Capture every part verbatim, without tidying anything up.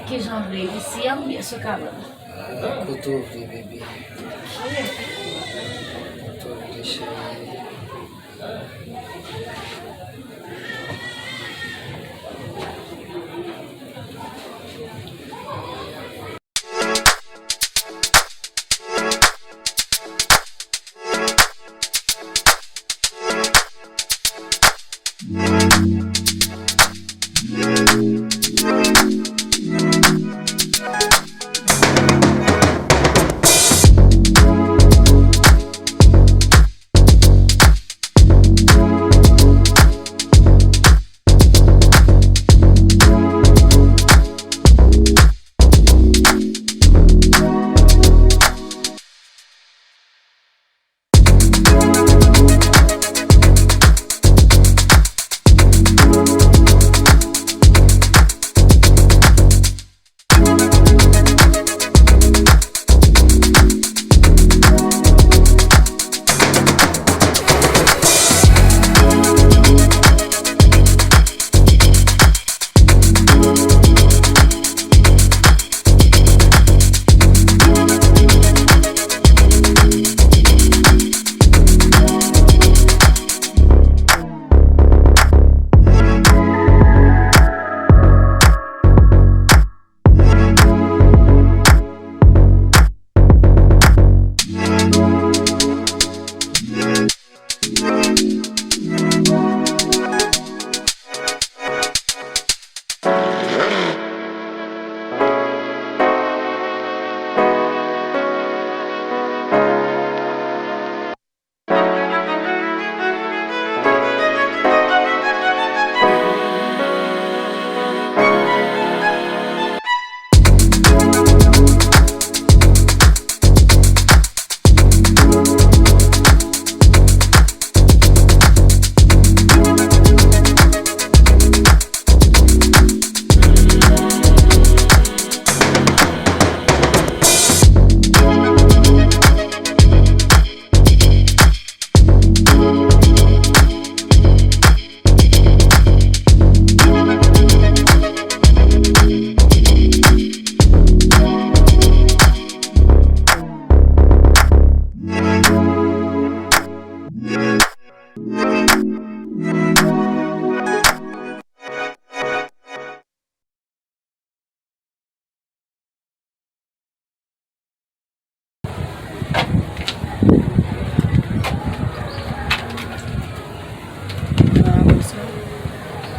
Kijan w vle, isi a oubyen sou kabann? Kote w vle, bebe. Kote w vle, cheri.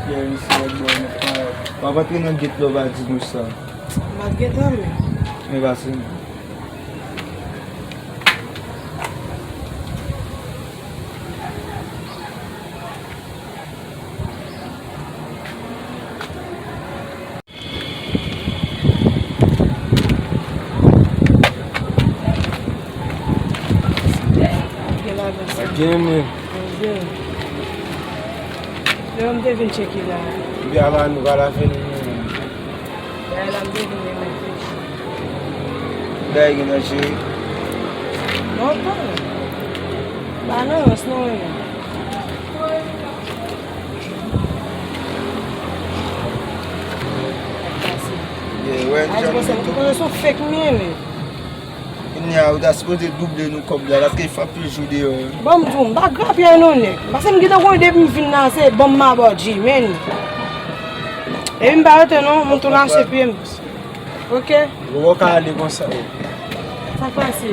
Pierre, misye ret bò nan pay. W ap antre nan gate la, w va di nou sa. M pa t gentan, men. Men pase non. Gen lajan sa. Gen, men. Bondye. Lè m te vin tcheke la. Epi ala nou pa la fè nou menm. Bagay la m te vin remet li. Bagay gen nan cheri. Antan. Ba nan rans non renmen. Ay, bon, se yon fake m ye, men. Kounye a, ou ta sipoze double nou kòb la, paske fè anpil jou deyò, wi. Bon, m di w, m pa grapyay non, nèg. Paske m gentan konnen depi m vin la, se ban m mabòdje, men. Epi m pa rete non, m tou lase pye m. Ok? Ou poko ka ale konsa, wi. Sa k pase?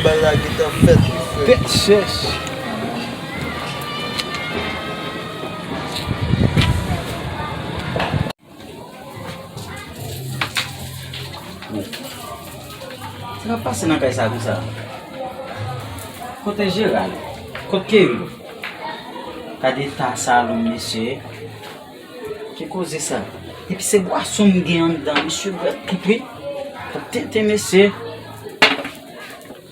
Bagay la gentan fèt, wi, frè. Tèt chèch. Sa k ap pase nan kay sa konsa? Kote Jeral? Kot Keri? Gade eta salon mesye. Ki koze sa? Epi se bwason m gen anndan, mesye bwè tout wi. T ap tenten mesye.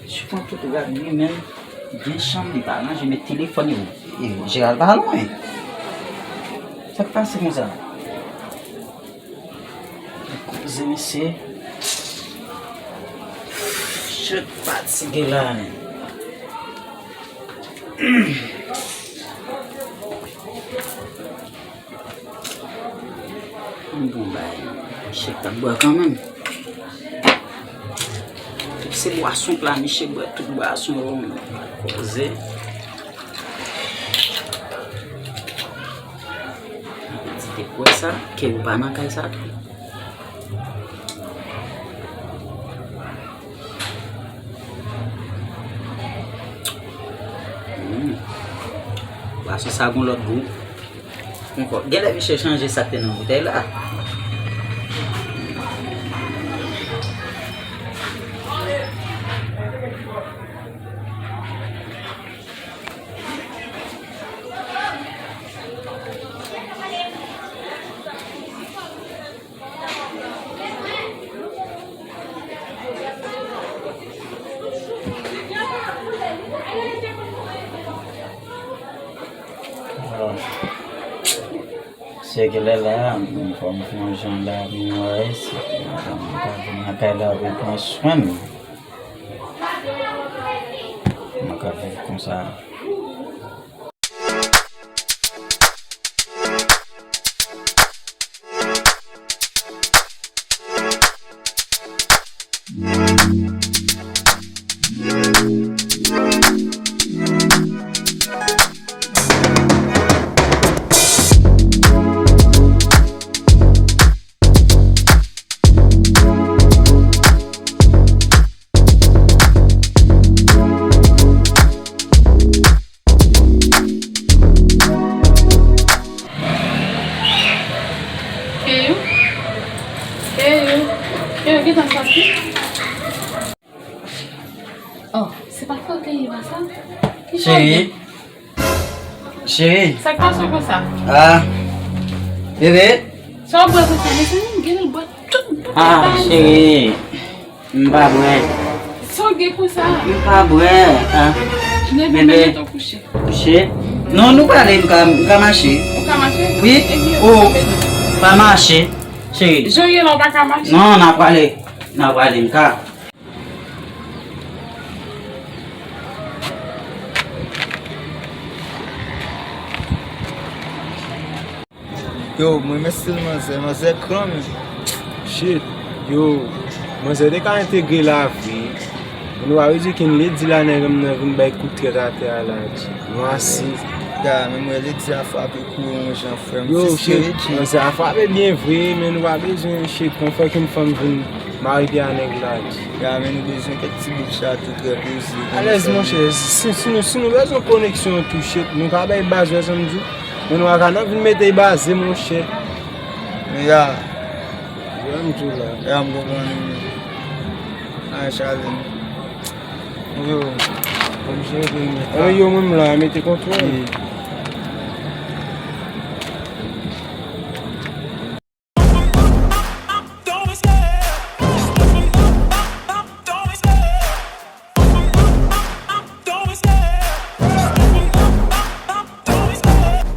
Mesye pran tout rad li menm. Gen chanm li pa ranje, met telefòn li. E, Jeral pa lwen. Sa k pase konsa? Koze mesye. Shit, fatige la menm. M bon bay. Misye t ap bwè kanmenm. Tout se bwason pla, misye bwè tout bwason yo, menm. Koze. Ti te kwè sa, ke ou pa nan kay sa tou. Hmm. Bwason sa gon lòt gou. Ankò, genlè misye chanje sa k te nan boutèy la. Se genlè la, m fò m fè yon jan la, m wè si m ka vin nan kay la pou pran swen m. M ka viv konsa. Keyou? Keyou? Keyou, gentan sòti? Oh, se pa foto Keyou a sa? Ki sa? Cheri. Cheri. Sa k pase w konsa? Ah. Bebe. Sa w bwè konsa? Mezanmi, m genlè bwè tout boutèy sa. Ah, cheri. M pa bwè. Sa w gen konsa? M pa bwè. Ah. Bebe. Kouche. Kouche? Non, nou prale, m ka, m ka mache. Ou ka mache? Wi. Ebyen, oh, pa mache, cheri. Jan w ye la, w pa ka mache? Non, n a prale. N a prale, m ka. Yo, mwen renmen stil manzè, manzè gran menm. Shit, yo, manzè te ka entegre lavi. Moun w a rizike m ledi la nèg m nan vin bay kout trèt atè a la. Yo, asi. Ya, men mwen ledi a frape kou yon jan frè m. Yo, shit, manzè a frape byen vre, men nou pa bezwen shit, konfè ke m fè m vin mare pye a nèg la. Ya, men nou bezwen kèk ti bout chato trè poze. Alèz, monchè, si, si nou, si nou bezwen koneksyon tou, shit, nou ka bay baz, wè sa m di w. Men nou pa ka nan vin mete baze, monchè. Men ya. Wè m di w la. Ya, m konprann ou. Ay, Charlene. Yo. Kòm jere mwen. Yo, mwen m la, mete kontwòl.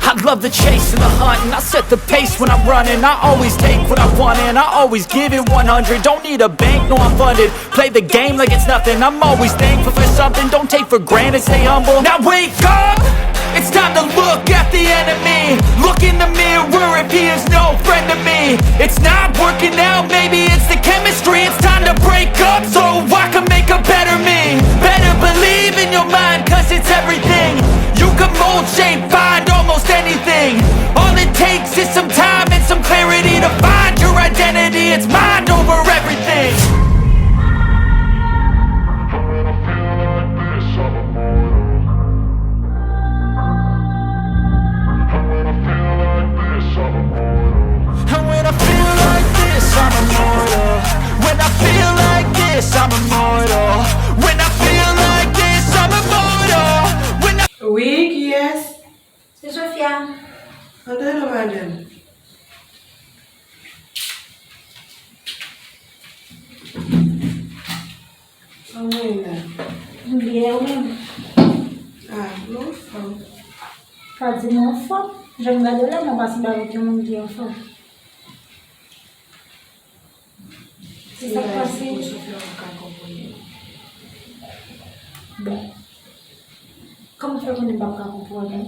Hot Love Of the chase and the hunt, and I set the pace when I'm running. I always take what I want, and I always give it one hundred. Don't need a bank, no, I'm funded. Play the game like it's nothing. I'm always thankful for something. Don't take for granted, stay humble. Now wake up! It's time to look at the enemy. Look in the mirror if he is no friend to me. It's not working out, maybe it's the chemistry. It's time to break up so I can make a better me. Better believe in your mind, cause it's everything. You can mold, shape, find almost anything. All it takes is some time and some clarity to find your identity. It's mind over everything. And when I feel like this, I'm immortal. When I feel like this, I'm immortal. When I feel like this, I'm immortal. When I Wi, kiyès? Se Sofia. Antre non, madanm. Kòman w ye la? M byen, ou menm? Ah, mwen anfòm. Pa di mwen anfòm. Jan m gade w la, mwen pa sanble avèk yon moun ki anfòm. Se sa k pase? Bon. Kòman fè konnen m p ap ka konprann ou?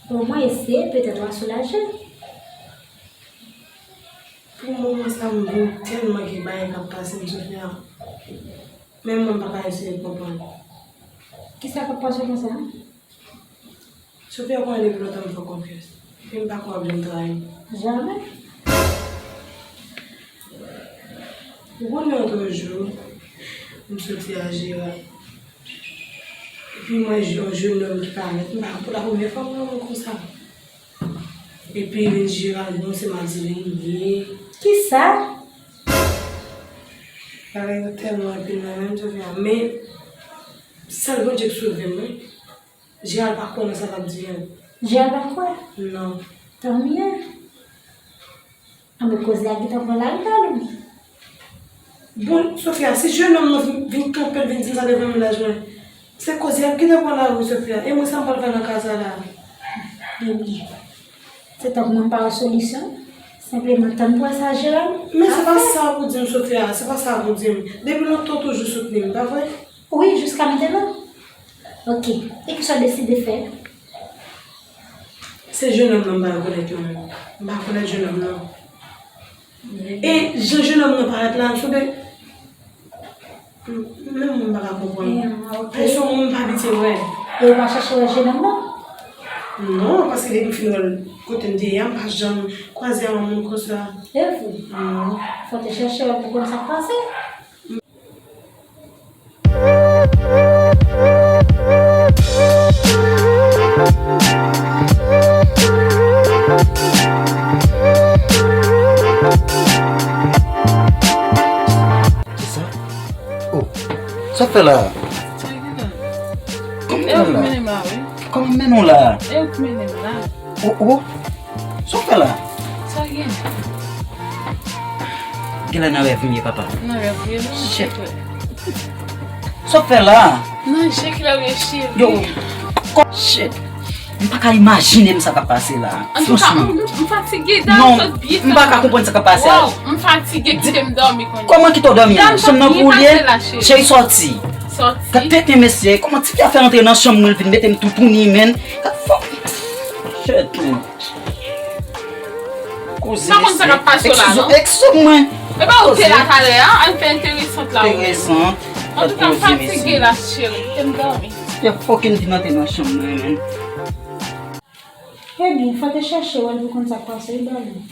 Bon, mwen eseye, petèt w a soulaje. Pou moman sa, m vin tèlman gen bagay k ap pase m, Sofia. Menm mwen, m pa ka eseye konprann. Kisa k ap pase w konsa? Sofia, ou konnen depi lontan m fè w konfyans. Epi m pa kwè w ap janm trayi m. Jamè. Ou konnen yon jou, m soti a Jera. Epi m wè yon jennonm ki parèt. M pa, pou la premyè fwa m wè yon moun konsa. Epi l di Jera, bon, se Madeline li ye. Kisa? Bagay yo tèlman anpil nan men m, Sofia. Men, sèl Bondye k sove m, wi. Jera pa kwè nan sa l ap di a. Jera pa kwè? Non. Tanmyè. Anben, koze a gentan pran lari pa l, wi. Bon, Sofia, si jennonm nan vin, vin kanpe l, vin di m sa devan mennaj mwen, se koze a gentan pran lari, Sofia. E mwen, sa m pral fè nan ka sa la? Baby, se tankou mwen pa wè solisyon. Senpleman tann pwès a Jera. Men se pa sa pou di m, Sofia, se pa sa pou di m. Depi lontan w toujou soutni m, pa vre? Wi, jiska mentenan. Ok, e kisa w deside fè? Se jennonm nan m pa rekonèt non. M pa rekonèt jennonm nan. E jan jennonm nan parèt la, m sonje, m, menm mwen m pa ka konprann. Paske se yon moun m pa abitye wè. E ou pa chèche wè jennonm nan? Non, paske depi m fin wè l kote m te ye a, m pa janm kwaze ak yon moun konsa. E vre? Non. Fò w te chèche wè l pou konn sa k pase. Kisa? Oh, sa w fè la? Kòman w mennen w la? Kòman w mennen w la? Oh, oh. Sa w fè la? Sa gen? Genlè nan rèv m ye, papa. Nan rèv ou ye, non? Shit. Sa w fè la? Nan je klè ou ye, cheri. Yo, shit. M pa ka imajine m sa k ap pase la. Antouka, m, m fatige, dayè, m sot byen. M pa ka konprann sa k ap pase la. Wow, m fatige, kite m dòmi kounye a. Kòman kite w dòmi la? Chanm nan pou w li ye? Cheri, sòti. Sòti. Gad tenten mesye, kòman tifi a fè rantre nan chanm mwen, l vin mete m toutouni, menn. Gad fò. Shit, menn. Koze mesye. M pa konn sa k ap pase w la, non? Eskize mwen. E pa ou te la talè a, ann fè enteresant la, ou menm. Enteresant. Antouka, m fatige la, cheri. Kite m dòmi. Tifi a fucking vin antre nan chanm mwen, menn. Ebyen, fò te chèche wè l pou konn sa k pase, wi, darling.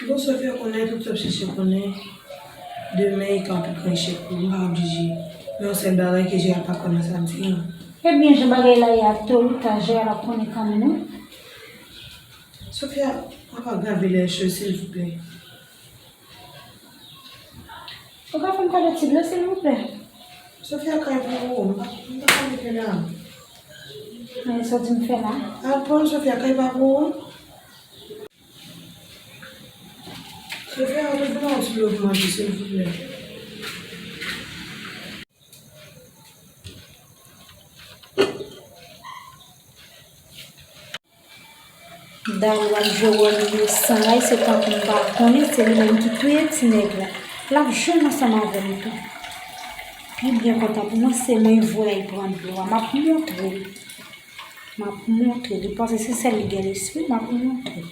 Bon, Sofia, konnen tout sa w ap chèche konnen, demen e ka yon pi gran echèk pou ou, m pa oblije. Men yon sèl bagay, ke Jera pa kwè nan sa m di an. Ebyen, jan bagay la ye a, to ou ta, Jera ap konnen kanmenm, wi. Sofia, papa, grave les choses, silvouplè. Ou ka fè m kado ti dlo, silvouplè? Sofia, kay pa ou, m pa, m pa ka mete la. Men sa w di m fè la? Al pran l, Sofia, kay pa pou ou. Sofia, ou te vin yon ti dlo pou manje, silvouplè. Dalou ap jwe wòl inosan la, se tankou m pa konnen se li menm ki touye ti nèg la. L ap jwenn ansanm avè m tou. Pi byen kontan pou mwen se mwen voye l pran dlo a. M ap montre l. M ap montre l. Li panse se sèl li gen lespri, m ap montre l.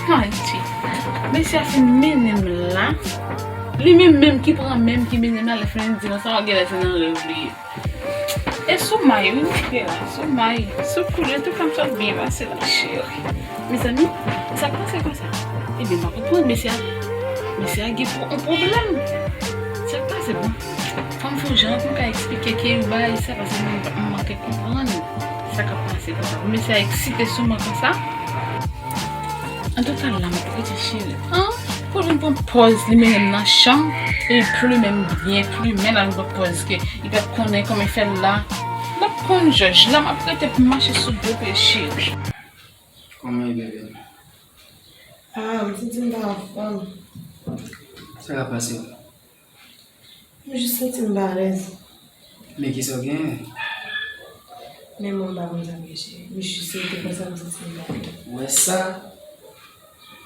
Haiti. Mesye a fin mennen m la. Li menm menm ki pran menm ki mennen m la, lè fin di konsa, w gen lè se nan rèv li ye. E sou may, wi, mesye a, sou may, sou koulè, tout fanm sot byen pase la, cheri. Mezanmi, sa k pase konsa? Ebyen, m pa konprann, mesye a, mesye a gen pwo-, yon pwoblèm. Sa k pase, bon? Fò m fè yon jan pou m ka eksplike ke yon bagay sa, paske m, m manke konprann sa k ap pase konsa. Mesye a eksite sou mwen konsa. Antouka, la m ap rete cheri. An, pou li pran pòz li mennen m nan chanm, e li plimen m byen, plimen l al pran pòz ke li pa konnen kòman l fè l la. L ap konn jòj, la m ap rete pou m mache sou do pye cheri. Kòman e bebe? Ah, m santi m pa anfòm. Sa ka pase? M jis santi m pa alèz. Men kisa w genyen? Men mwen m pa konn sa m gen cheri. M jis rete konsa m santi m pa alèz. Ou wè sa?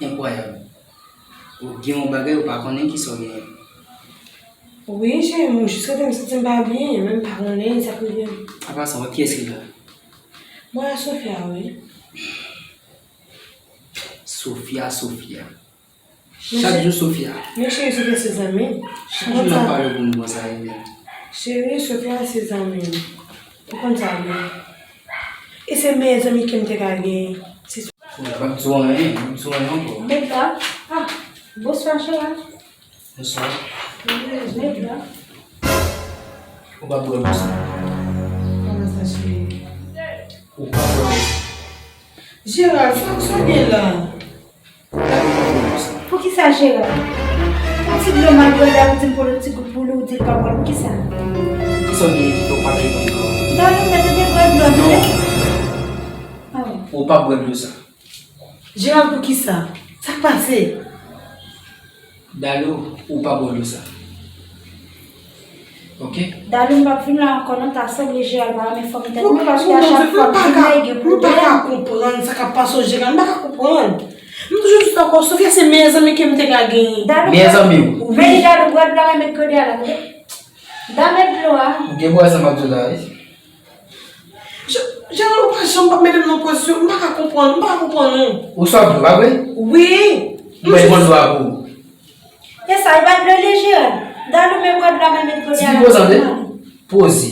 Enkwayab. Ou gen yon bagay ou pa konnen kisa w genyen. Wi, cheri, m jis rete m santi m pa byen, men m pa konnen sa k rive m. Apa sa, wè kiyès ki la? Mwen a Sofia, wi. Sofia, Sofia. Chak jou Sofia. Men cheri, Sofia se zanmi m. Chak jou l ap pale pou m konsa, e men. Cheri, Sofia se zanmi m. Ou konn sa byen. E se meyè zanmi ke m te ka genyen. Se... Bon, m p ap di w anyen, m p ap di w anyen ankò. Bèl la. Ah, bonswa, Gérald. Bonswa. Bèl la. Ou p ap bwè dlo sa. Kòman sa, cheri? Ou p ap bwè dlo sa. Gérald, sa, sa gen la? Poukisa, Gérald? Yon ti dlo m al bwè la, ou di m pote yon ti gout pou li, ou di l pa bwè l. Poukisa? Poukisa w gen pou w pa ta yon dlo? Dalou, mwen te bwè dlo, non? Ah bon. Ou p ap bwè dlo sa. Gérald, poukisa? Sa k pase? Dalou, ou p ap bwè dlo sa. Ok. Dalou, m p ap vin la ankò non, ta sanble Gérald pa renmen fanmi tèt mwen, paske a chak fwa m vin la, gen pwoblèm. M pa ka konprann sa k ap pase w, Gérald, m pa ka konprann. M toujou di sa ankò, Sofia se meyè zanmi ke m te ka genyen. Meyè zanmi w? Wi. Dalou, bwè dlo a, mwen met gode a la, tande. Dalou, met dlo a. Ou gen pou wè sa m ap di w la, wi. Gérald, ou pa janm p ap mete m nan pozisyon, m pa ka konprann, m pa ka konprann ou. Ou swaf dlo, pa vre? Wi. Mwen pran dlo a pou ou. E sa, e pa dlo li, Gérald? Dalou, men bwè dlo a, men met gode a. Ti poze, tande? Poze.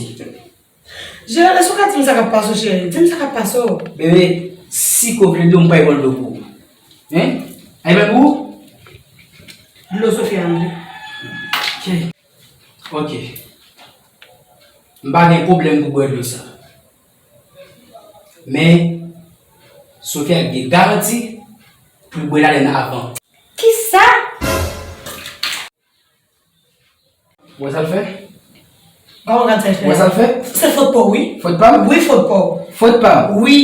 Gérald, èske w ka di m sa k ap pase w, cheri? Di m sa k ap pase w. Bebe, si ke w vle dlo, m pa pran dlo pou ou. Hein? Ay, men pou ou? Dlo Sofia, m vle. Ok. Ok. M pa gen pwoblèm pou bwè dlo sa. Men, Sofia gen garanti pou l bwè ladann avan. Kisa? Ou wè sa l fè? Kòman gad sa l fè? Ou wè sa l fè? Se fòt pa w, wi. Fòt pa m? Wi, fòt pa w. Fòt pa m? Wi.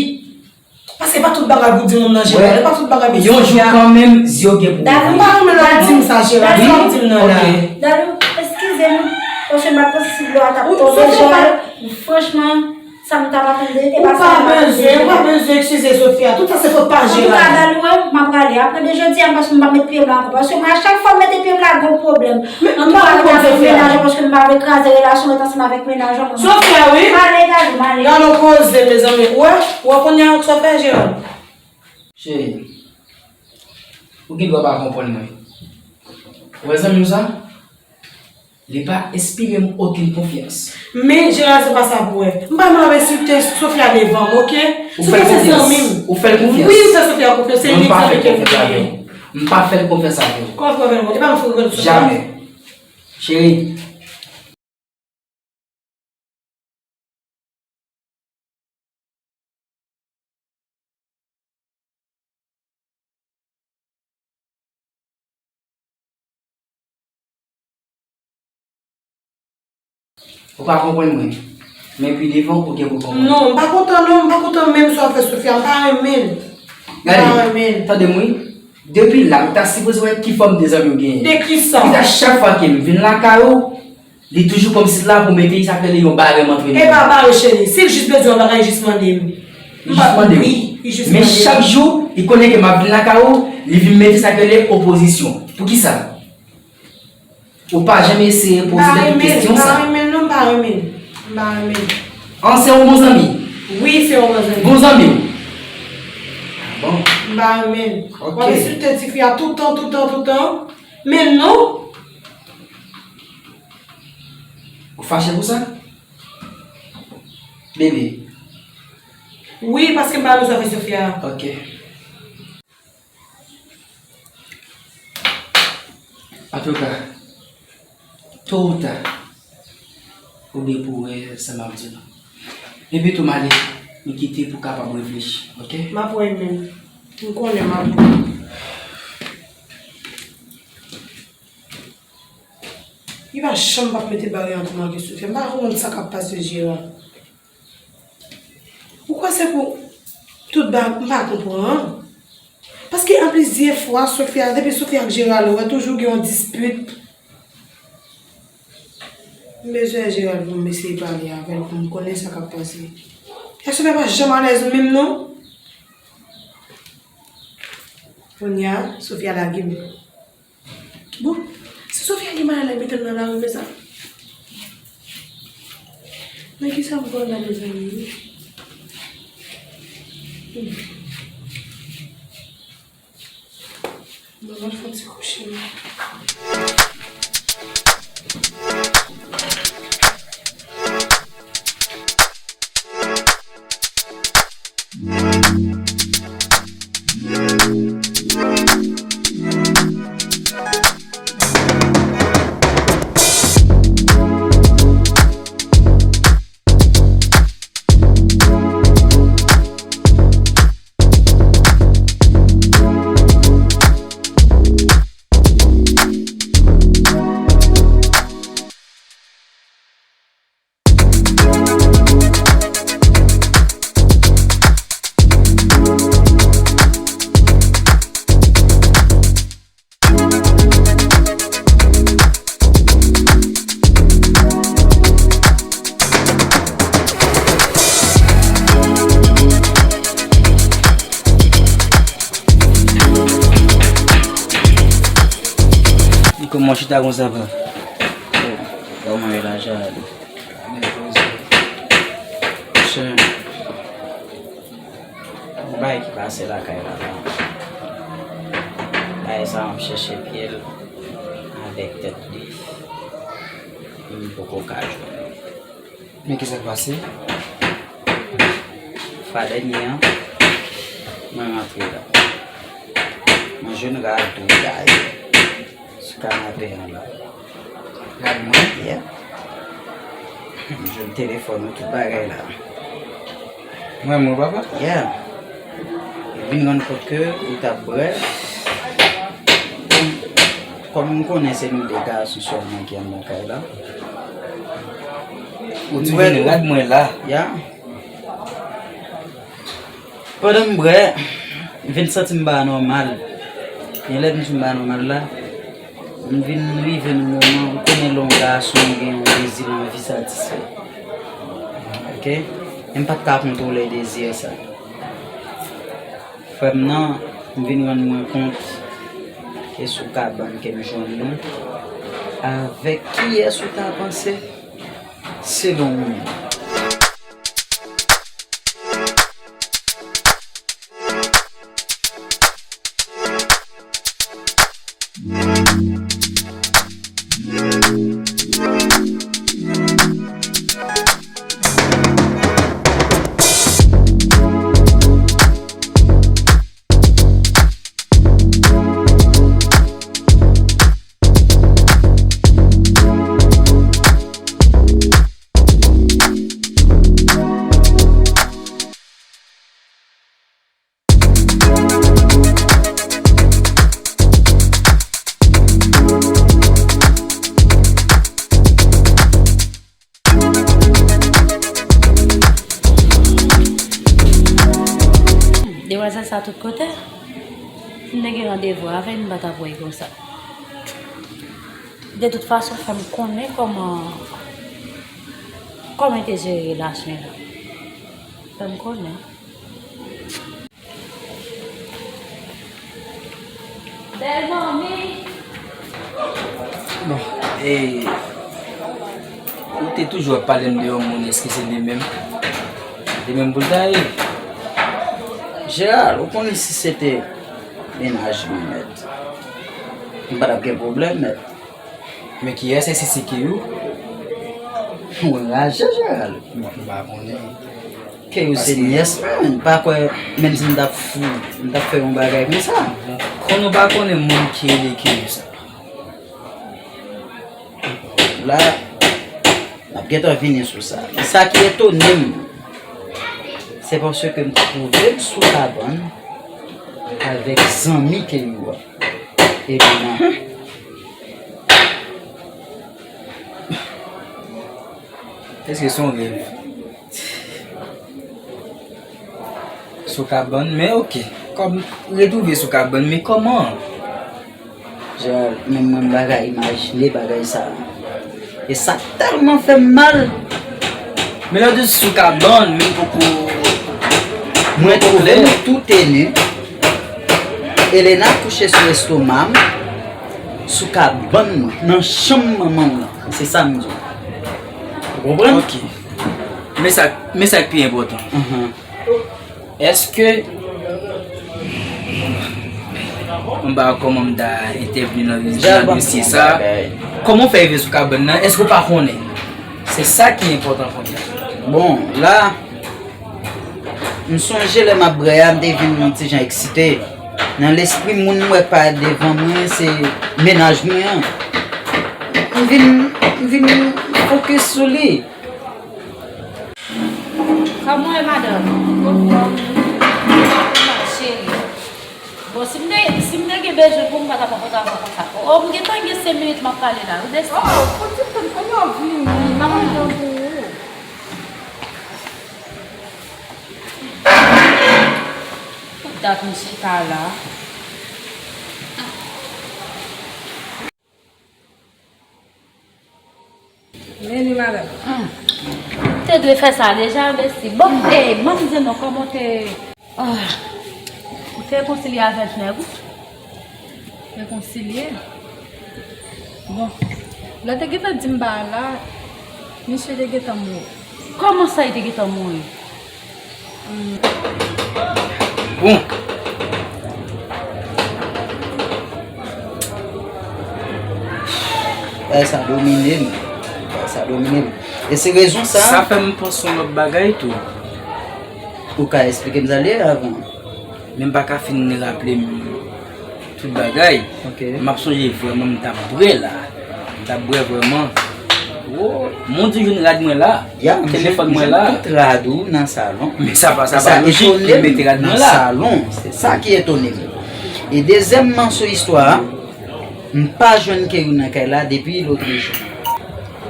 Paske pa tout bagay pou di moun nan, Gérald. Wè. E pa tout bagay pou di moun nan. Yon jou kanmenm, zye w gen pou ouvri. Dalou, m pa renmen lè w ap di m sa, Gérald. Sa w ap di m nan la. Ok. Dalou, eskize m, paske m pa t panse si dlo a t ap tonbe, Gérald. Franchman, sa m t ap atann de, e pa sa m t ap atann de. Ou pa bezwen, ou pa bezwen eskize Sofia. Tout sa se fòt pa Gérald. Antouka, Dalou, m ap prale. Apre de jodi a, m panse m p ap met pye m la ankò. Paske mwen, a chak fwa m mete pye m la, gon pwoblèm. Men, m pa konprann Sofia. Antouka, m ap rete avèk mennaj ou, paske m pa vle kraze relasyon mwen ansanm avèk mennaj ou. Sofia, wi. M ale, Dalou, m ale. Gade yon koze, mezanmi. Ou wè, ou wè kounye a sa w fè, Gérald? Cheri, ou gen dwa pa konprann mwen. Ou wè zanmi w sa? Li pa enspire m okenn konfyans. Men, Gerald, se pa sa pou wè. M pa nan ap ensilte Sofia devan m, oke? Ou fè l konfyans? Ou fè l konfyans? Wi, m fè Sofia konfyans. Se li k sanble ke m bliye. M pa fè l konfyans avè w. Kòman fè w fè l konfyans? E pa m fè l konfyans? Jamè. Cheri. Ou pa konprann mwen. Men pi devan, ou gen pou konprann. Non, m pa kontan non, m pa kontan menm sa w fè Sofia, m pa renmen l. M pa renmen l. Gade, tande m wi. Depi la, ou ta sipoze wè ki fòm de zanmi w genyen. De kisa? Pita chak fwa ke m vin lakay ou, li toujou kòmsi la pou mete sa k rele yon barèm antre nou. E pa barè, cheri. Si l jis bezwen yon bagay, jis mande m. Li jis mande w. Wi, li jis mande m. Men chak jou, li konnen ke m ap vin lakay ou, li vin mete sa k rele opozisyon. Poukisa? Ou pa janm eseye poze tèt ou kesyon sa? M pa renmen l non, m pa renmen l. M pa renmen l. An, se yon bon zanmi? Wi, se yon bon zanmi. Bon zanmi w? Ah bon. M pa renmen l. Ok. W ap ensilte tifi a toutan, toutan, toutan. Men non. Ou fache pou sa? Bebe. Wi, paske m pa renmen sa w fè Sofia. Ok. Antouka, to ou ta, ou gen pou wè sa m ap di w la. Epi tou, m ale, m kite pou w kapab reflechi, ok? M ap wè menm. M konnen m ap wè. Li pa janm p ap mete barè ant mwen ak Sofia. M pa konprann sa k ap pase Gerald. Ou kwè se pou tout ba-, m pa konprann. Paske an plizyè fwa, Sofia, depi Sofia ak Gerald, ou wè toujou gen yon dispit. M bezwen Gerald pou m eseye pale avè l, pou m konnen sa k ap pase. E Sofia pa janm alèz menm non. Kounye a, Sofia lage m. Bon, si Sofia gen malè l mete m nan lari konsa, nan kisa m pral la, mezanmi? Hmm. Bon, m al fè yon ti kouche, wi. Li kòman chita konsa, pa? Kòman e la, Jali? Monchè, yon bagay ki pase lakay la, la. Bagay sa, m ap chèche pye l avèk tèt li. M poko ka jwenn li. Men kisa k pase? Fwa dènye an, mwen rantre la. Mwen jwenn rad ou dayè sou kanape an la. Rad mwen? Yeah. M jwenn telefòn ou, tout bagay la. Mwen, mwen, papa? Yeah. Vin rann kont ke ou t ap bwè. Bon, kòm m konnen se nou de gason sèlman ki anndan kay la. Ou di vin rad mwen la? Ya. Pandan m bwè, m vin santi m pa nòmal. Gen lè m di m pa nòmal la. M vin rive nan moman, ou konnen lè yon gason gen yon dezi, l anvi satisfè. Oke? E m pa t ka kontwole dezi sa. Frè m nan, m vin rann mwen kont, e sou kabann ke m jwenn nou. Avèk kiyès ou ta panse? Selon ou menm. Fè sa tout kote. M te gen randevou avè l, m pa t ap wè l konsa. De tout fason, fè m konnen kòman, kòman l te jere relasyon la. Fè m konnen. Bèl manmi. Bon, e, ou te toujou ap pale m de yon moun, èske se li menm? Li menm pou l ta ye? Gerald, ou konnen si se te mennaj mwen, mèt, m pa t ap gen pwoblèm, mèt. Men kiyès? Èske se Keyou? Ou anraje, Gerald. Bon, m pa konnen. Keyou se nyès mwen, m pa kwè menm si m t ap fou, m t ap fè yon bagay konsa. Bon, kòm nou pa konnen moun ki rele Keyou sa. La, n ap gentan vini sou sa. Men sa ki etone m, se paske m twouve l sou kabann avèk zanmi Keyou a. Epi nan Èske se yon rèv? Sou kabann, men oke. Kòm retwouve sou kabann, men kòman? Gerald, menm mwen m pa ka imajine bagay sa. E sa tèlman fè m mal. Men lè w di sou kabann, men poko. Mwen twouve m toutenu. Elena kouche sou estoma m, sou kabann mwen, nan chanm manman w lan. Se sa m di w. Ou konprann? Ok. Men sa, men sa k pi enpòtan. Mhm. Èske, m pa wè kòman m ta entèvni nan, nan dosye sa. Kòman w fè rive sou kabann nan? Èske w pa konnen? Se sa ki enpòtan kounye a. Bon, la, m sonje lè m ap bwè a, m te vin yon ti jan eksite. Nan lespri m, moun m wè k parèt devan mwen, se mennaj mwen an. M vin, m vin fokis sou li. Kòman w ye, madanm? Anfòm wi. Kòman w ye, cheri? Bon, si m te, si m te gen bezwen pou m pa t ap konfòtab konsa. Oh, m gentan gen senk minit m ap pale la wi, desann. Oh, fouti tann, kounye a w vini, m ap tann pou ou. Tout dat m chita la. Men li, madanm. Hmm. Te dwe fè sa deja, mesi. Bon, eh, manmi Zeno, kòman w te, ah, ou te rekonsilye avèk nèg ou? Rekonsilye? Bon, lè w te gentan di m bagay la, misye te gentan mouri. Kòman sa, li te gentan mouri? Bon. Bagay sa domine m. Bagay sa domine m. E se rezon sa. Sa fè m panse yon lòt bagay tou. Ou ka esplike m sa l ye avan? Men m pa ka fin raple m tout bagay. Ok. M ap sonje vrèman m t ap bwè la. M t ap bwè vrèman. Wo, m di jwenn rad mwen la. Ya, m jwenn, telefòn mwen la. M jwenn tout rad ou nan salon. Men sa pa, sa pa lojik pou m mete rad mwen la. Nan salon, se sa ki etone m. E dezyèmman sou istwa a, m pa jwenn Keyou nan kay la depi lotrejou.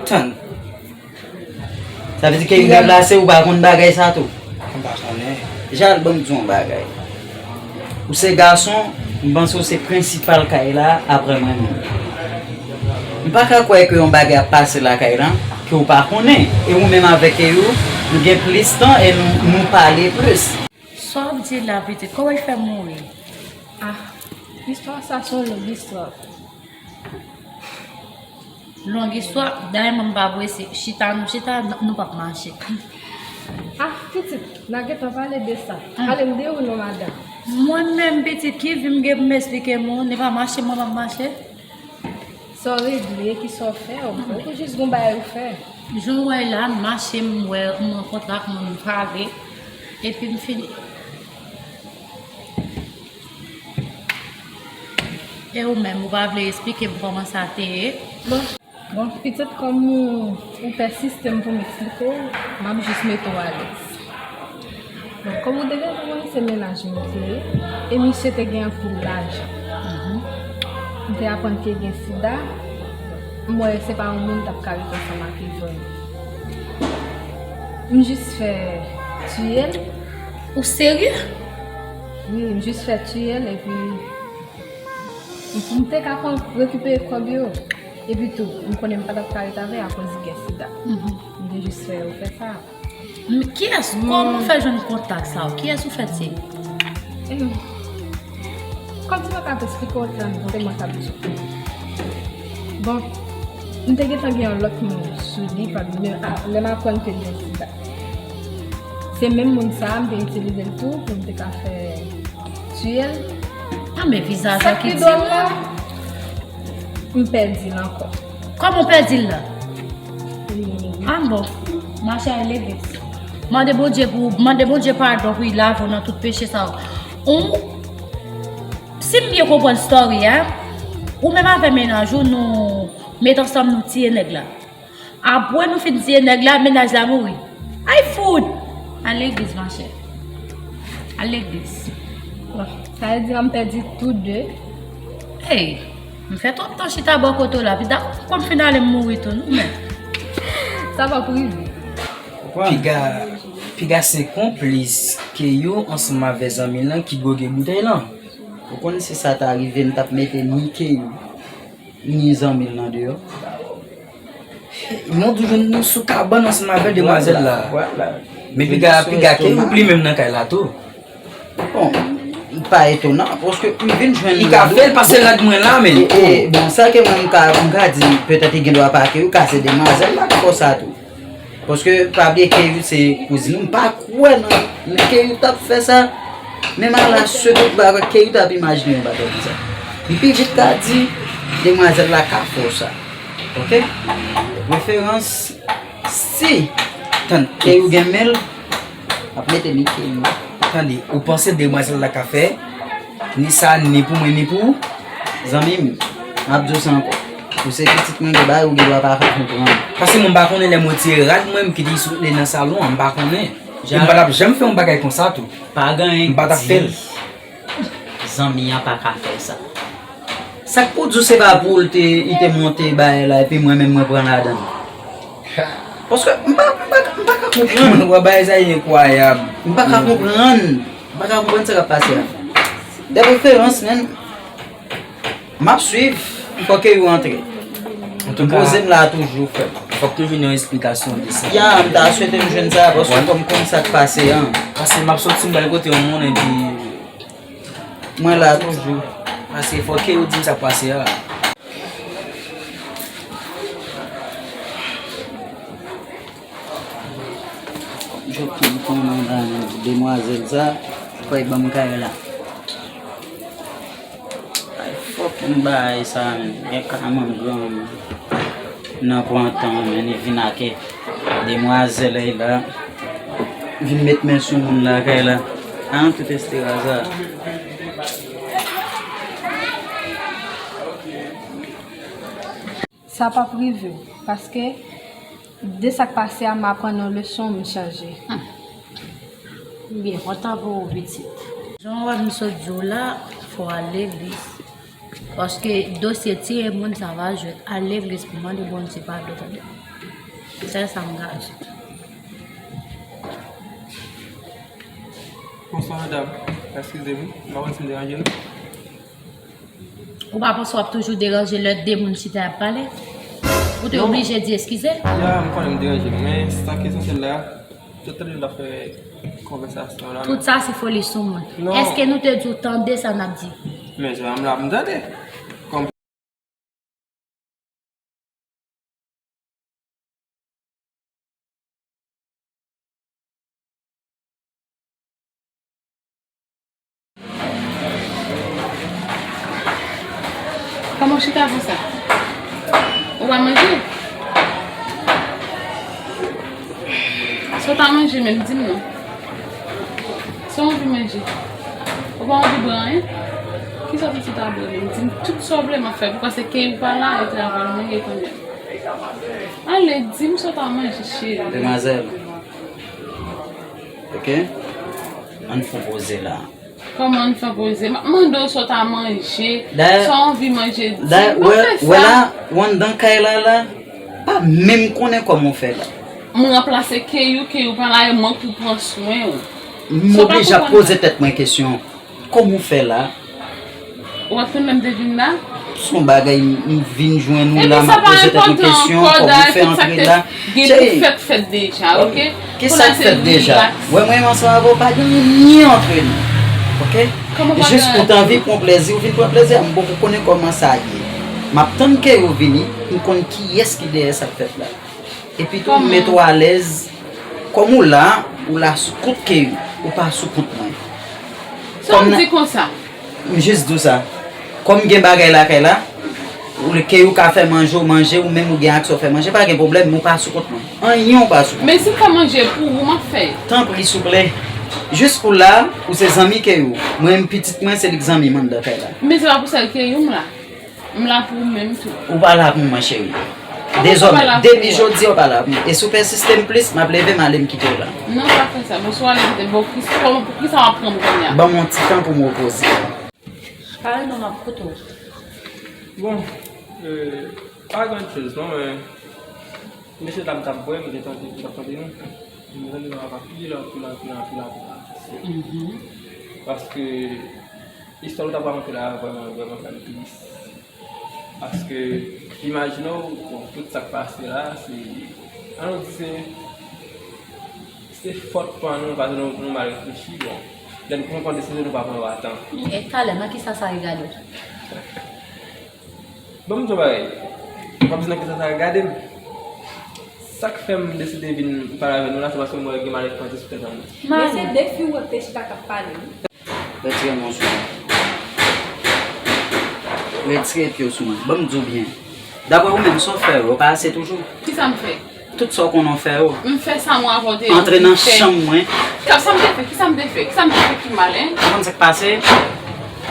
Tann. Sa vle di ke yon deplase, ou pa konn bagay sa tou? M pa konnen. Jal, ban m di w yon bagay. Ou se gason, m panse w se prensipal kay la apre mwen menm. M pa ka kwè ke yon bagay ap pase lakay lan ke w pa konnen. E ou menm avèk Keyou, nou gen plis tan e nou, nou pale plis. Sa w ap di la, pitit? Kòman l fè mouri? Ah, istwa sa se yon long istwa. Long istwa, dayè mwen m pa prese. Chita nou chita, n-, nou p ap mache. Ah, pitit, n a gentan pale de sa. Hmm. Ale m de ou non, madanm. Mwen menm, pitit, ki vi m gen pou m esplike moun? Li pa mache, mwen p ap mache. Sa w regle, ki sa w fè, ou, ou jis gon bagay ou fè. Jan w wè la, m mache, m wè, m rankontre ak moun, m pale, epi m fini. E ou menm, ou pa vle esplike m kòman sa te ye? Bon, bon, pitit, kòm ou, ou pèsiste m pou m eksplike w, m ap jis mete w alèz. Bon, kòm ou te gentan konnen, se mennaj mwen te ye, e misye te gen anpil lajan. Mhm. M te aprann ke gen sida, m wè se pa yon moun m t ap ka ret ansanm ak li vrèman. M jis fè tiye l. Ou serye? Wi, m jis fè tiye l, epi m, m te ka pran, rekipere kòb yo. Epi tou, m konnen m pa t ap ka ret avè l akoz li gen sida. M te jis fè yo fè sa. Men kiyès, kòman w fè jwenn kontak sa yo? Kiyès ou fè tiye? Em, kòm si mwen ka eksplike w, se mwen k ap di. Bon, m te gentan gen yon lòt moun sou li, pa, men, a, lè m aprann ke l gen sida. Se menm moun sa a, m te itilize l tou pou m te ka fè tiye l. A, men vizaj la ki dwòl la, m pèdi l ankò. Kòman w pèdi l la? Wi. A bon, mache al legliz. Mande Bondye pou, mande Bondye padon pou l lave w nan tout peche sa yo. Ou, si m byen konprann story a, ou menm avè mennaj ou, nou met ansanm, nou tiye nèg la. Apre nou fin tiye nèg la, mennaj la mouri. Ay fout! Al legliz, machè. Al legliz. Bon, sa vle di m pèdi tou de. Hey, m fè twòp tan chita bò kote w la. Pita konn fin ale m mouri tou, non, men. Sa p ap rive. Piga, piga se konplis Keyou ansanm avè zanmi l lan ki dwoge boutèy lan. Ou konn si sa ta rive, m t ap mete ni Keyou, ni zanmi l lan deyò. Nou toujou nou sou kabann ansanm avè demwazèl la. Men piga, piga Keyou li menm nan kay la tou. Bon, li pa etonan, paske m vin jwenn li ka fè l pase rad mwen la, men. E, e, bon, sa ke mwen m ka, m ka di, petèt li gen dwa pa Keyou, ka se demwazèl la ki fè sa tou. Paske pa bliye Keyou se kouzin ou, m pa kwè nan Keyou t ap fè sa. Menm a la se tout bagay Keyou t ap imajine yon bagay konsa. Li pi vit ka di demwazèl la ka fè w sa. Oke? Referans, si Keyou gen men l, ap mete li Keyou. Tande, ou panse demwazèl la ka fè ni sa, ni pou mwen, ni pou ou? Zanmi m, m ap di w sa ankò. Ou se pitit mwen, gen bagay ou gen dwa pa ka konprann. Paske mwen m pa konnen lè m retire rad mwen, m kite li sou, li nan salon an, m pa konnen. E m pa t ap janm fè yon bagay konsa tou. Pa gen anyen m pa t ap fè l. Zanmi an pa ka fè sa. Sa k pou di w se pa pou l te, li te monte bagay la, epi mwen menm mwen pran ladan l? Paske m pa, m pa, m pa ka konprann. Wè, bagay sa enkwayab. M pa ka konprann. M pa ka konprann sa k ap pase a. De preferans, menn, m ap swiv, fò Keyou antre. Antouka, poze m la toujou, frè. Fòk toujou gen yon esplikasyon de sa. Ya, m ta swete m jwenn sa, paske kòm m konn sa k pase an. Paske m ap soti, m pral kote yon moun, epi mwen la toujou. Paske fò Keyou di m sa k pase a. Jòb ki konnen nan demwazèl sa, fò l ban m kay la. Ay, fòk m bay sa, men. Gen ka manm granmoun nan pran tan, men, li vin ak demwazèl la, vin met men sou moun lakay la. An, tout estera sa. Sa p ap rive w, paske de sa k pase a, m aprann yon leson, m chanje. Hmm. M byen kontan pou ou, pitit. Jan w wè m sot di w la, fò w al legliz. Paske dosye tiye moun sa va jwenn. Al legliz pou mande Bondye padon, tande. Sèl sa m ka di. Bonswa, madanm. Eskize m, m pa konn si m deranje nou. Ou pa panse w ap toujou deranje lè de moun chita y ap pale? Ou te oblije di eskize? Ya, m konnen m deranje, men sa k esansyèl la, tout tande nou t ap fè konvèsasyon la. Tout sa se foli sou moun. Non. Èske nou te di w tande sa n ap di? Men jan m la, m tande. Kòm Kòman w chita konsa? Ou pa manje? Sa w ta manje menm, di m non. Sa w anvi manje? Ou pa anvi bwè anyen? Kisa pitit a bwè menm? Di m tout sa w vle, m ap fè pou, paske Keyou pa la, e travay mwen ye kounye a. Ale, di m sa w ta manje, cheri. Demwazèl. Oke? Ann fè poze la. Kòman ann fè poze? M ap mande w sa w ta manje, sa w anvi manje, di m, m ap fè sa. Wè la, ou anndan kay la la, pa menm konnen kòman w fè la. M ranplase Keyou, Keyou pa la, e mwen pou pran swen w. M oblije ap poze tèt mwen kesyon. Kòman w fè la? Ou pa konn lè m te vin la? Se yon bagay m vin jwenn ou la, m ap poze tèt mwen kesyon, kòman w fè antre la? Cheri, kisa k fèt deja? Wè mwen menm ansanm avè w pa gen anyen antre nou. Oke? Jis ou t anvi pran plezi, ou vin pran plezi a m, bon, ou konnen kòman sa ye. M ap tann ke yo vini, m konn kiyès ki dèyè sa k fèt la. Epi tou, m mete w alèz. Kòm ou la, ou la sou kont Keyou, ou pa sou kont mwen. Sa w di konsa? M jis di w sa. Kòm gen bagay lakay la, ou Keyou ka fè manje, ou manje, ou menm ou gen aksè w fè manje, pa gen pwoblèm, men ou pa sou kont mwen. Anyen ou pa sou kont mwen. Men si m fè manje pou ou, m ap fè. Tanpri, souple. Jis ou la, ou se zanmi Keyou. Mwen menm pitit mwen, se li k zanmi m anndan kay la. Men se pa pou sèl Keyou m la. M la pou ou menm tou. Ou pa la pou mwen, cheri. Dezòmè, depi jodi a ou pa la pou mwen. E si w pèsiste m plis, m ap leve m ale m kite w la. Non, pa fè sa. Bon, si w ale kite m, bon, poukisa w ap pran m kounye a? Ban m yon ti tan pou m repoze. Pale non, m ap koute w. Bon, euh, pa gran choz non, men mesye dam t ap bwè, m te tande, m t ap tande nou. M tande nou ap ap pile, pile, pile, pile, pile. Paske Istwa nou t ap rakonte la vrèman, vrèman fè m tris. Paske, imajine w, bon, tout sa k pase la, se, ann nou di se, se fòt pa nou, paske nou, nou mal reflechi, bon. Lè n pran, pran desizyon, nou pa pran yo a tan. E talè, nan kisa sa regade w? Ban m di w bagay. M ap di nan kisa sa regade m. Sa k fè m deside vin pale avè nou la, se paske m wè gen malèz panti sou tèt an mwen. Men se defi w wè k te chita k ap pale wi. Retire men w sou mwen. Retire pye w sou mwen. Ban m di w byen. Daprè ou menm, sa w fè yo, yo pa ase toujou? Kisa m fè? Tout sa w konnen w fè yo. M fè sa mwen avè w te antre nan chanm mwen. Sa m te fè? Kisa m te fè? Kisa m te fè ki mal, en? Ou konn sa k pase?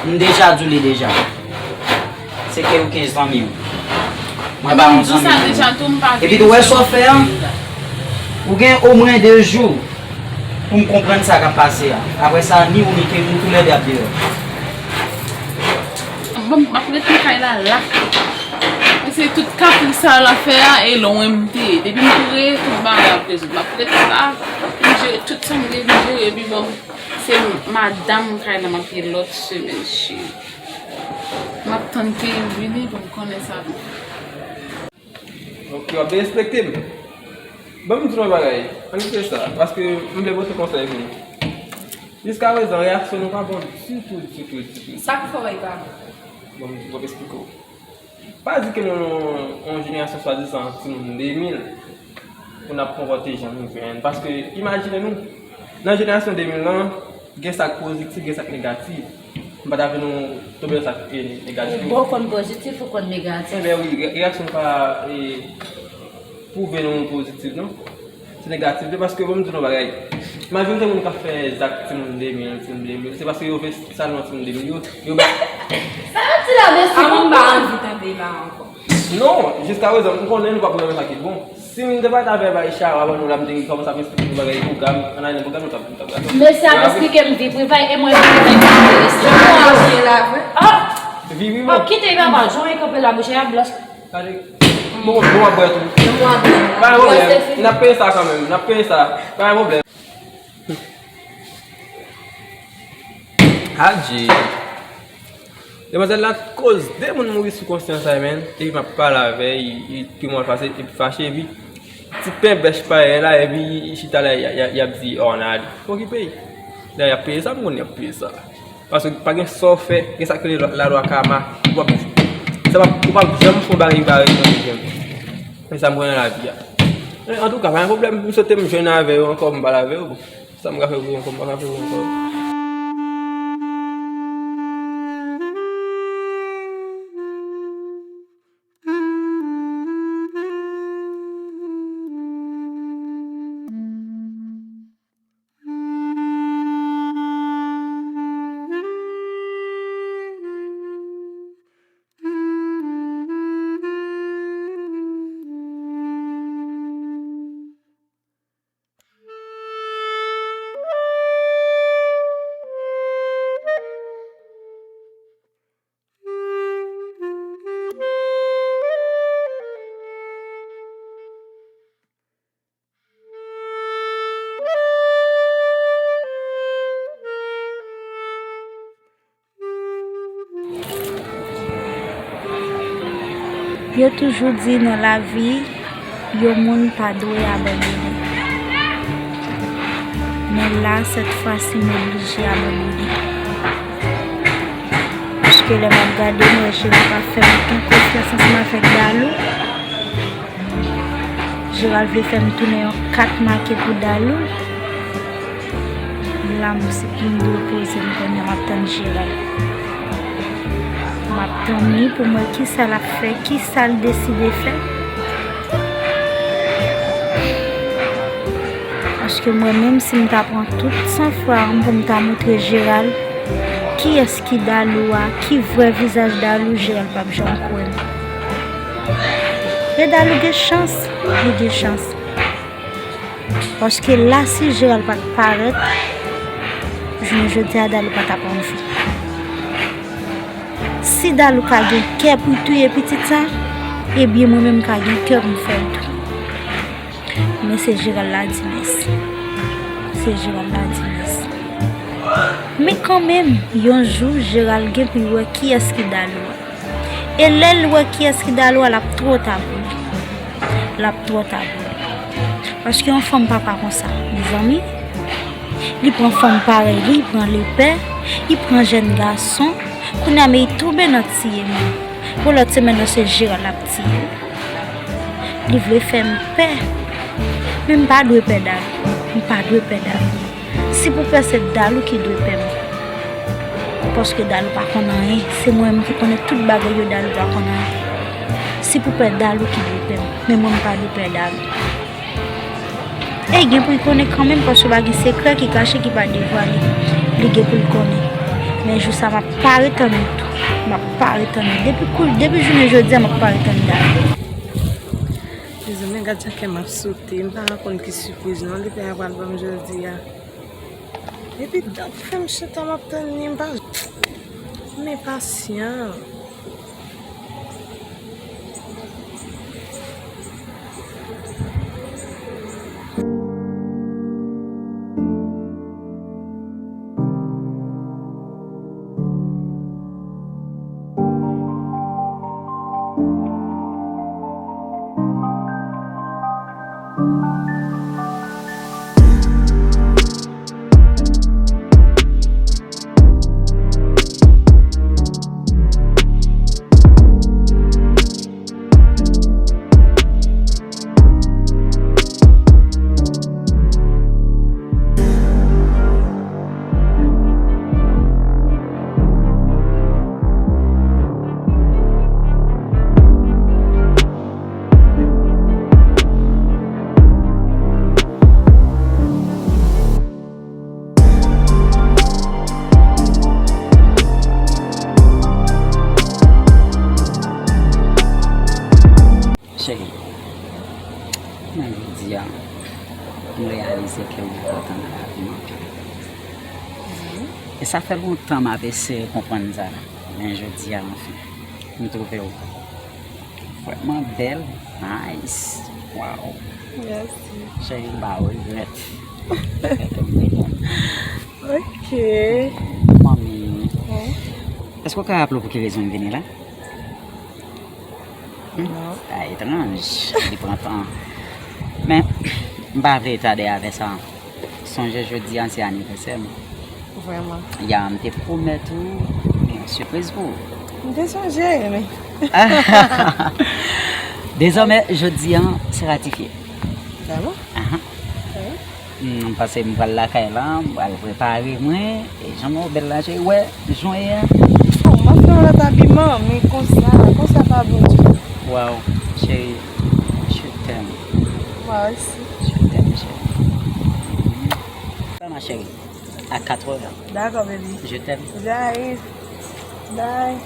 M deja di w li deja. Se ke ou ki zanmi m. Mwen pa yon zanmi moun. Epi tou wè sa w fè an? Ou gen omwen de jou pou m konprann sa k ap pase a. Apre sa, ni ou ni Kevin toulède ap deyò. Bon, m ap ret nan kay la la. Paske tout kapris sa l ap fè a, e lwen m te ye. Depi m kouri, tout bagay ap rezoud. M ap ret la, m jere tout sa m gen pou m jere, epi bon, se madanm kay la m ap ye lòt semèn, cheri. M ap tann ke yo vini pou m konnen sa pou m fè. Ok, w ap derespekte m. Ban m di w yon bagay. Ann kite sa, paske m vle pote konsèy pou nou. Jiskaprezan, reyaksyon nou pa bon ditou, ditou, ditou. Sa k fè w e pa bon? Ban m, ban m eksplike w. Pa di ke nou yon jenerasyon swadizan timoun de mil pou n ap konpòte jan nou vle. Paske, imajine nou, nan jenerasyon de mil lan, gen sa k pozitif, gen sa k negatif. M pa ta vle nou tonbe nan sa k negatif. Bon, ou konn pozitif, ou konn negatif. Enben wi, reyaksyon pa pwouve nou pozitif non. Se negatif li paske bon m di nou bagay. Majorite moun k ap fè zak timoun de mil, timoun de mil, se paske yo vle salon timoun de mil yo, yo ba. Sa w ap di la mesye? Avan m pa anvi tande la ankò. Non, jiskaprezan m konnen nou p ap renmen sa ki bon. Si m te pa t avè bay chara ban nou la, m te kòmanse ap esplike nou bagay pou gam, ann ale nan pou gam nou t ap, nou t ap gade. Mesye ap esplike m vi prive l e mwen vi prive m. Jan w ap byen la vre. Ah! Vi prive. Oh, kite papa, jan w kanpe la bouch ap blanch. Gade. Bon, bon, w ap bwè tou. Bon, w ap bwè. Pa gen pwoblèm. N ap peye sa kanmenm, n ap peye sa. Pa gen pwoblèm. Adje. Demwazèl la t koz de moun mouri sou konsyans la, menn. Epi m ap pale avè l, li, li, li mal pase, epi fache, epi ti pen bèch parèy la, epi li chita la, y, y, y ap di, oh, n ale. Okipe l. Dayè, y ap peye sa, m konnen y ap peye sa. Paske pa gen sa w fè, gen sa k rele lalwa kama. Ou p ap, sa p ap, ou p ap janm fè yon bagay ki pa revanj, menn. Men sa m konnen nan lavi a. Men, antouka, pa gen pwoblèm, m swete m jwenn avè w ankò, m pale avè w. Sa m ka fè pou ou ankò, m pa ka fè pou ou ankò. Yo toujou di nan lavi, yon moun pa dwe abandone. Men la, cette fois-ci, m oblije abandone. Paske lè m ap gade, m wè Gérald pa fè m okenn konfyans ansanm avèk Dalou. Gérald vle fè m tounen yon kat make pou Dalou. La, m se pou m depoze m kounye a, m ap tann Gérald. M ap tann li pou m wè kisa l ap fè, kisa l deside fè. Paske mwen menm, si m ta pran tout sanfwa m pou m ta montre Gérald kiyès ki Dalou a, ki vrè vizaj Dalou, Gérald p ap janm kwè m. E Dalou gen chans, li gen chans. Paske la, si Gérald pa t parèt, jounen jodi a, Dalou pa t ap anvi. Si Dalou ka gen kè pou l touye pitit sa, ebyen, mwen menm, m ka gen kè pou m fè l tou. Men se Gérald la di mès. Se Gérald la di mès. Men kanmenm, yon jou, Gérald gen pou l wè kiyès ki Dalou a. E lè l wè kiyès ki Dalou a, l ap twò ta pou li. L ap twò ta pou li. Paske yon fanm papa konsa, mezanmi, li pran fanm parèy li, li pran lepè, li pran jèn gason. Kounye a, men li tonbe nan tiye moun. Bon, lòt semèn nan, se Gérald l ap tiye. Li vle fè m pè. Men m pa dwe pè Dalou. M pa dwe pè Dalou. Si pou pè, se Dalou ki dwe pè m. Paske Dalou pa konn anyen. Se mwen menm ki konnen tout bagay yo, Dalou pa konn anyen. Si pou pè, Dalou ki dwe pè m. Men mwen, m pa dwe pè Dalou. E gen pou l konnen kanmenm, paske pa gen sekrè ki kache, ki pa devwale. Li gen pou l konnen. Men jou sa, m ap pare tann li tou. M ap pare tann li. Depi kou, depi jounen jodi a, m ap pare tann Dalou. Mezanmi, gad jan kè m ap sote. M pa konn ki sipriz non li pral ban m jodi a. Epi dat fè m chita m ap tann li, m pa, m enpasyan. Cheri, nan jodi a, m reyalize ke w enpòtan nan lavi m anpil. E sa fè lontan m ap eseye konprann sa, men jodi a, anfen, m twouve w vrèman bèl, nice, wow. Mèsi. Cheri, m pa regrèt. Ok. Manmi, èske w ka raple w pou ki rezon m vini la? Hmm? Non. Sa etranj, li pran tan. Men, m pa vle tade avè sa. Sonje jodi a se anivèsè m. Vrèman. Ya, m te pwomèt ou yon sipriz pou ou. M te sonje, men. Dezòmè, jodi a, se ratifye. Vrèman? Ahan. Vrèman? Hmm, m pase m pral lakay la, m pral prepare mwen, e jan mwen bèl la, cheri, wè, jan w ye a. Oh, m ap fè yon lòt abiman, men konsa, konsa pa bon ditou. Waw, cheri, je t'aime. Moi aussi. Je t'aime, chérie. Bye, ma chérie. À quatre heures. D'accord, baby. Je t'aime. J'arrive. Bye.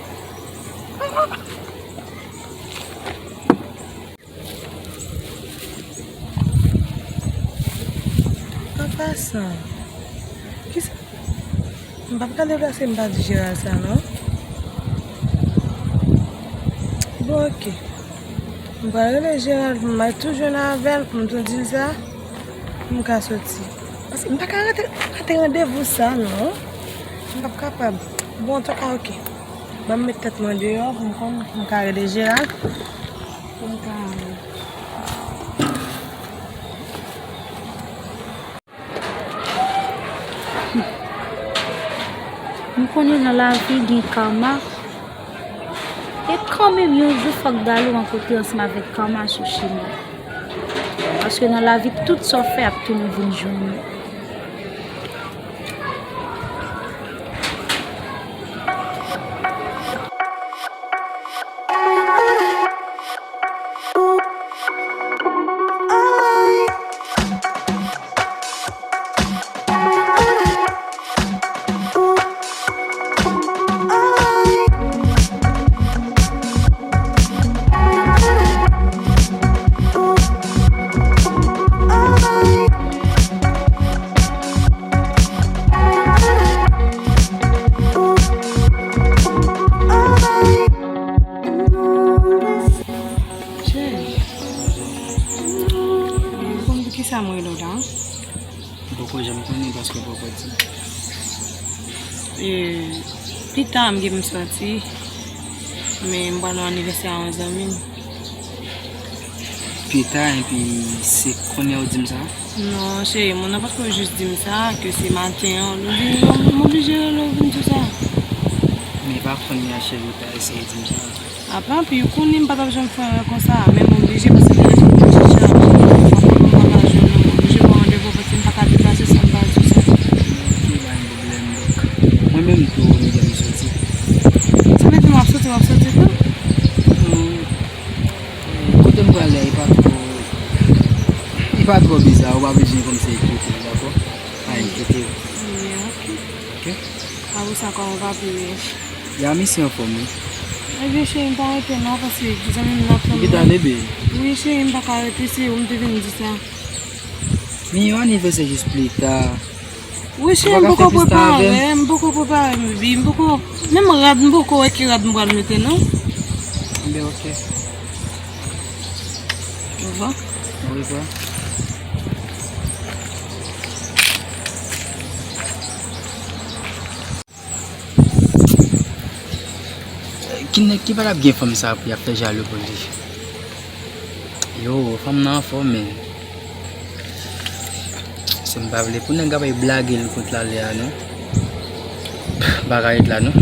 An pasan, kisa? M p ap ka deplase, m pa di Gérald sa, non. Bon, ok. M pral rele Gérald, m al tou jwenn avè l, m tou di l sa, m ka soti. Paske m pa ka rate, rate randevou sa, non. M p ap kapab. Bon, antouka, ok. Ban m met tèt mwen deyò pou m konn, pou m ka rele Gérald. M konnen nan lavi gen kama. E kanmenm, yon jou fòk Dalou rankontre ansanm avèk kama sou chemen. Paske nan lavi, tout sa w fè ap tounen vin jwenn ou. Cheri, ou konn poukisa m rele w la? M poko janm konnen paske w poko di. E, pita, m gen m sòti, men m pral nan anivèsè a yon zanmi m. Pita, epi se kounye a w di m sa? Non, cheri, moun nan potko jis di m sa, ke se maten an. M di, m oblije rele w vin di w sa. Men pa kounye a, cheri, w ta eseye di m sa. Apa, anpi ou konnen m pa t ap janm fè erè konsa, men m oblije paske m rete nan kay la, m pa jwenn ou, m oblije pran randevou paske m pa ka deplase san m pa di w sa. Ok, pa gen pwoblèm, donk. Mwen menm tou, m gen m soti. Sa vle di w ap soti, w ap soti tou? Kote m prale a, li pa twò, li pa twò biza, ou pa bezwen kòmsi enkyete w, dakò? Pa enkyete w. Wi, ok. Ok? Apre sa, kòman w pa peye? Ya, misye anfòm, wi. Ebyen, cheri, m pa rete non, paske zanmi m nan tann mwen. Ou gentan leve? Wi, cheri, m pa ka rete, se ou m te vin di sa. Men yon anivèsè jis pita. Wi, cheri, m poko prepare, m poko prepare, m poko, menm rad m poko wè ki rad m pral mete, non. Enben, ok. Au revoir. Au revoir. Ki nèg ki pa t ap gen fanm sa pou y ap fè jalou pou li? Yo, fanm nan anfòm, men se m pa vle pou nèg ap blage l kont l ale a, non. M pa ka ret la, non.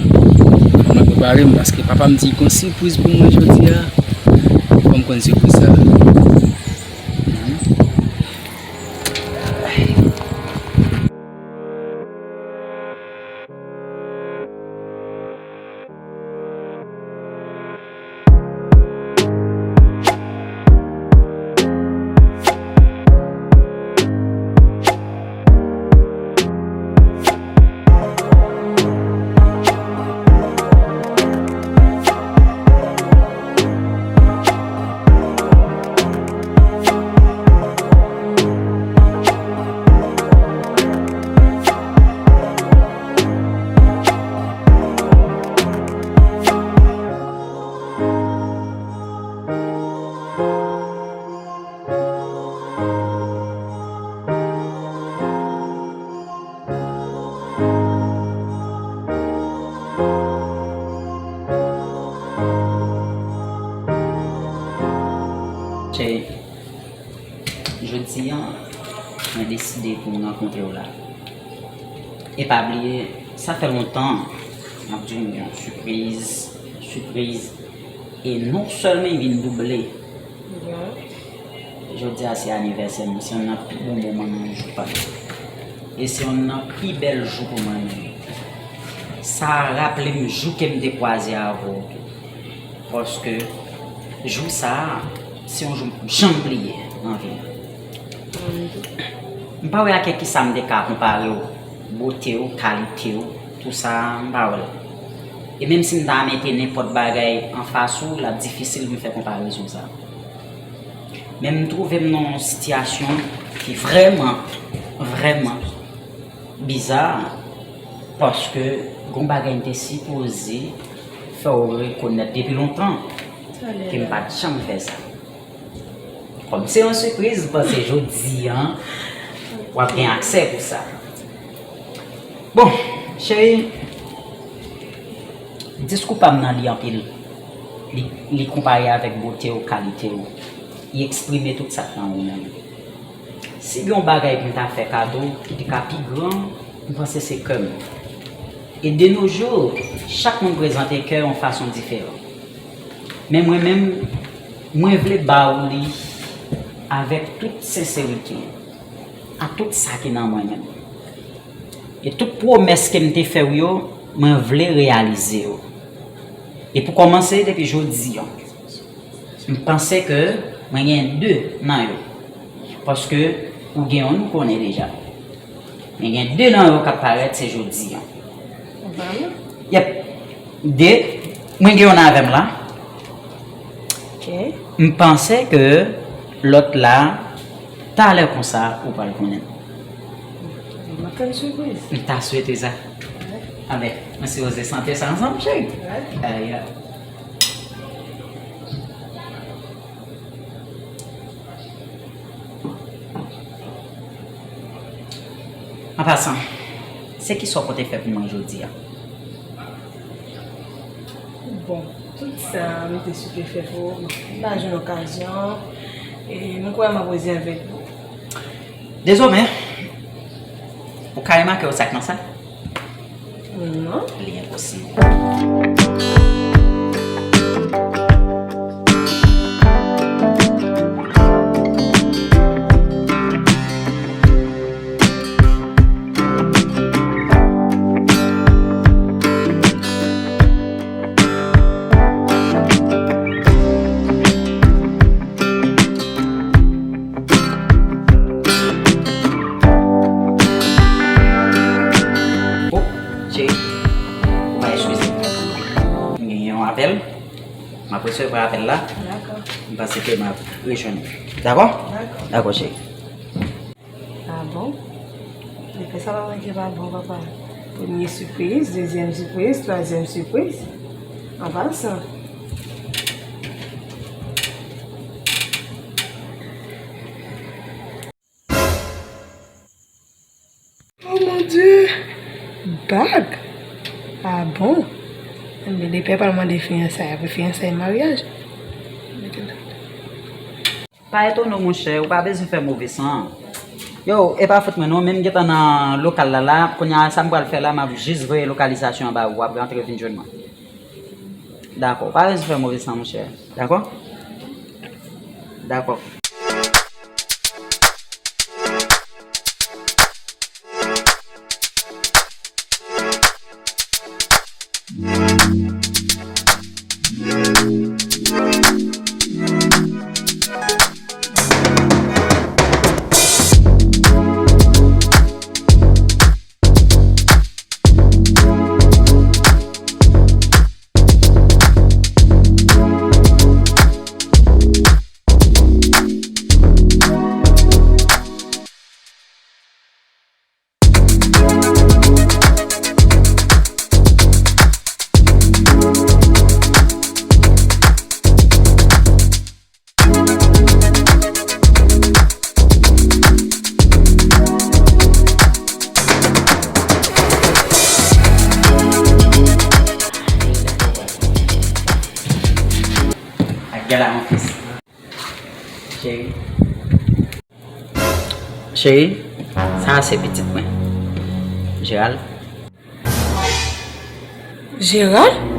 Fò mwen prepare m, paske papa m di gon sipriz pou mwen jodi a. Fò m konn sipriz sa. Mhm. Cheri, jodi a, mwen deside pou m rankontre w la. E pa bliye, sa fè lontan m ap di w yon sipriz, sipriz. E non sèlman li vin double. Jodi a se anivèsè m, se youn nan pi bon moman nan jou pa m. E se youn nan pi bèl jou pou mwen menm. Sa raple m jou ke m te kwaze avè w tou. Paske jou sa a, se yon jou m p ap janm bliye nan vi m. M pa wè ak kisa m te ka konpare w, bote w, kalite w, tou sa a, m pa wè l. E menm si m ta mete nenpòt bagay anfas ou, l ap difisil pou m fè konparezon sa a. Men m twouve m nan yon sitiyasyon ki vrèman, vrèman biza, paske gon bagay m te sipoze fè w rekonèt depi lontan, ke m pa t janm fè sa. Kòm se yon sipriz, m panse jodi a, w ap gen aksè pou sa. Bon, cheri, diskou pa m nan li anpil. Li, li konpare avèk bote w, kalite w. Li eksprime tout sa k nan ou menm. Si gen yon bagay pou m ta fè kado ki te ka pi gran, m panse se kè m. E de nos jours, chak moun prezante kè yon fason diferan. Men mwen menm, mwen vle ba ou li avèk tout senserite, ak tout sa ki nan mwen menm. E tout pwomès ke m te fè w yo, mwen vle reyalize yo. E pou kòmanse, depi jodi an, m panse ke mwen gen de nan yo. Paske ou gen youn ou konnen deja. Men gen de nan yo k ap parèt, se jodi an. Vrèman? Yep. De, mwen gen youn avè m la. Ok. M panse ke lòt la, talè konsa, ou pral konnen. M ap tann sipriz. M ta swete sa. Anben, mwen sipoze sante sa ansanm, cheri. Wi. Aya. An pasan, se kisa w konte fè pou mwen jodi a? Bon, tout sa, m te sipoze fè pou ou, m pa jwenn okazyon, e m kwè m ap rezi avèk ou. Dezòmè, ou ka remake w sa k nan sa? Non. Li enposib. Oh, cheri, ou pa eskize m. M gen yon apèl. M ap resevwa apèl la. Dakò. M panse ke m ap rejwenn ou. Dakò? Dakò. Dakò, cheri. Ah bon? Depi sa pa manke pa bon, papa. Premye sipriz, dezyèm sipriz, twazyèm sipriz. An pasan. Oh mon Dieu! Bag? Ah bon? Enben, depi a pa mande fiyansay, apre fiyansay maryaj. Pa etone w, monchè, ou pa bezwen fè move san. Yo, e pa fòt mwen non, men m gentan nan lokal la, la, kounye a, sa m pral fè la, m ap jis voye lokalizasyon an ba ou, w ap rantre vin jwenn mwen. Dakò, pa bezwen fè move san, monchè. Dakò? Dakò. Ak gala an fis. Cheri. Cheri, sa a se pitit mwen. Gérald. Gérald?